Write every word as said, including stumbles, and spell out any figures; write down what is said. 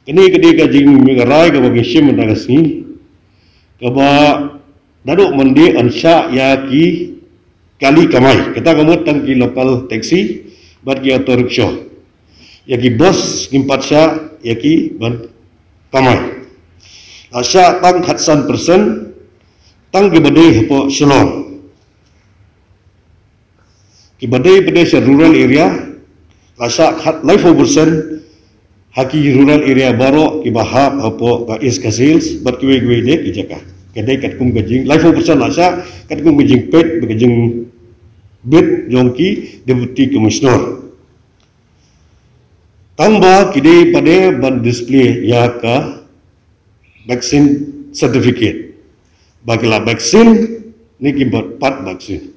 Kane ka dei ka jingmih rai kaba ngi shim mynta ka sngi, kaba naduh Monday yn shah ïa ki kali kamai. Kata ka mut tang ki local taxi bad ki auto rickshaw. Ïa ki bus ngim pat shah ïa ki ban kamai. La shah tang khatsan persen tang kiba dei hapoh Shillong. Kiba dei ba dei sha rural area la shah khat laiphew persen ha ki rural area baroh kiba hap hapoh ka East Khasi Hills bad kiwei kiwei de ki jaka. Ka dei katkum ka jing laiphew persen la shah katkum ka jingpeit bad ka jingbit jong ki Deputy Commissioner. Tang ba ki dei ba dei ban display ïa ka vaccine certificate. Ba ki la vaccine ne ki bat pat vaccine.